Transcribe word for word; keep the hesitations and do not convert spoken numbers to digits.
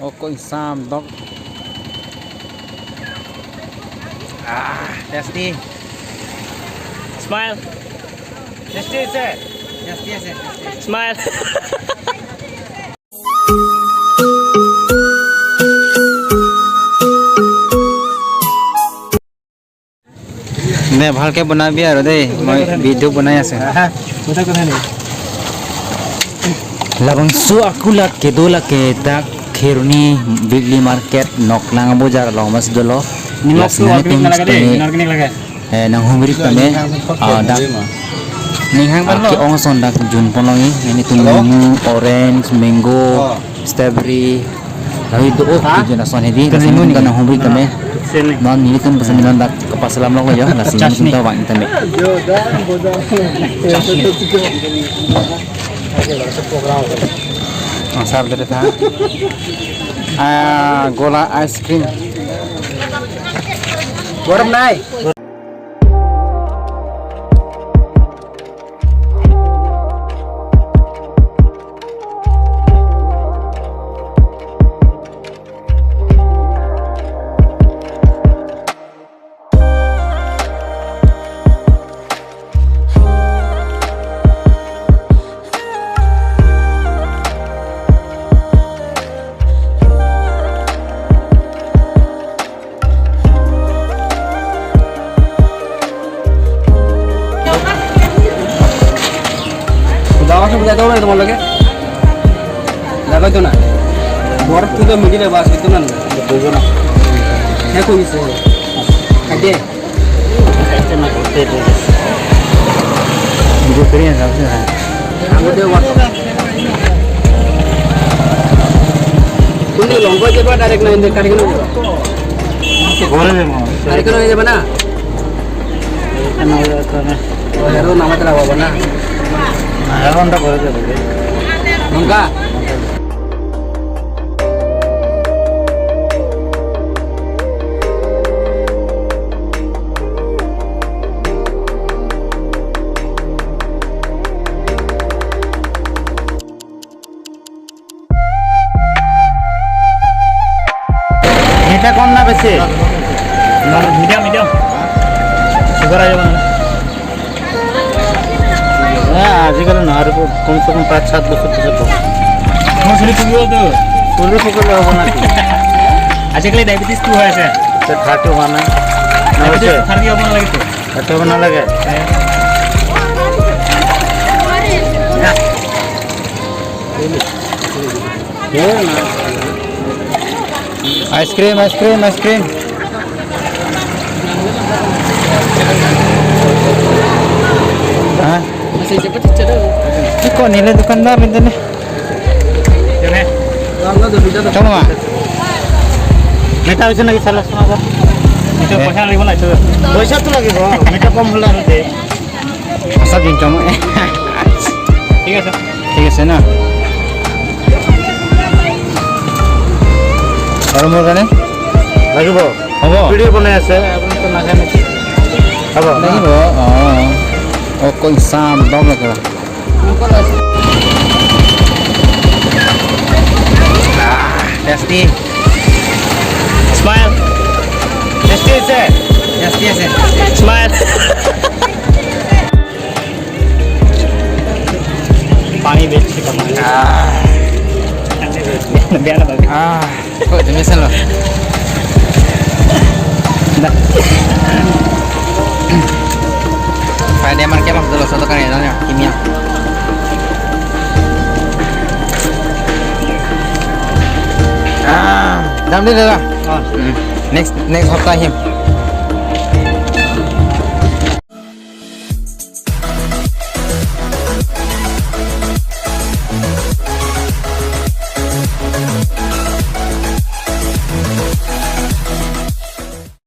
Oko insam dok. Ah, tasty. Smile. Tasty ase. Tasty ase. Smile. Ne, bhalke bonabi aro dei, moi video bonai ase. Aha, kotha kotha nei. Labangso akulak kedo lake dak Kheroni weekly market noklang abojar along mas dolo. Nimok last su night organic nalaga dei, tuni inorganic laga. Eh, nanghumri tame, ah, dak. Ninghang ah, panlo? Ke-ong ason dak jun ponlongi, nelitum hello? Limu, orange, mango, oh, strawberry. Lalu do, oh, ha? Kejun ason hedi, lasi nelitum ta nanghumri tame. Sini. Non nelitum pesan non dak kepasalam lok lo yo, lasi nelitum ta vang tame. Chutney. Ah, sir, dere tha. Ah, gola ice cream. Garam nai. Dawa se bujai do na tomar lage. Lagai do na. Borok tu do midi le bas itu nan. Betul na. Hai ko ise. Kade. Aise na kote de. Video kariye na sabse hai. Ang de wa. Tumi longko je ba direct na inde kari kena. Ghore jabo. Kari kena je ba na. Kena je ba na. Aro nama tera ba na. Aro honda ghore jabo. Nongka. মিঠা কম না বেশি? Normal, medium, medium. Sugar আছে মানে? হ্যাঁ, আজিকালি না, আর কমসে কম পাঁচ সাত বছর পিছর পর। তোমার শরীর পুড়িয়ে তো। শরীর পুড়লে হবে না কি? আজিকালি ডায়াবেটিস টু হয়েছে। তো থার্টি ওয়ান না? না, হয়েছে। থার্টি ওয়ান লাগে তো। থার্টি ওয়ান না লাগে? হ্যাঁ। Ice cream, ice cream, ice cream. Ha? Iko nile dukandar ini nih. Cuma. মিঠা হৈছে নেকি চালাচোন আগত? মিঠা পইচা লাগিব না এইটো? পইচাটো লাগিব, মিঠা কম হ'লে আৰু দে। Asa din chong eh. ঠিক আছে। ঠিক আছে না? আৰু মোৰ কাৰণে? লাগিব। হ'ব। ভিডিঅ' বনাই আছে, আপুনি তো নাখায় নেকি? হ'ব, ন? লাগিব। অ'। অ', কৈ চাম, দম লাগে। Ah, tasty. Smile. Tasty আছে? Tasty আছে। Smile. পানী বেছি খাব লাগে। Ah. বেয়া নাপাবি। Ah, kok jenisnya loh? Dah. Friday market loh, dulu satu kali nanya, kimia. Ah, dam deh, dah. Ah. Hmm. Next, next hapta him.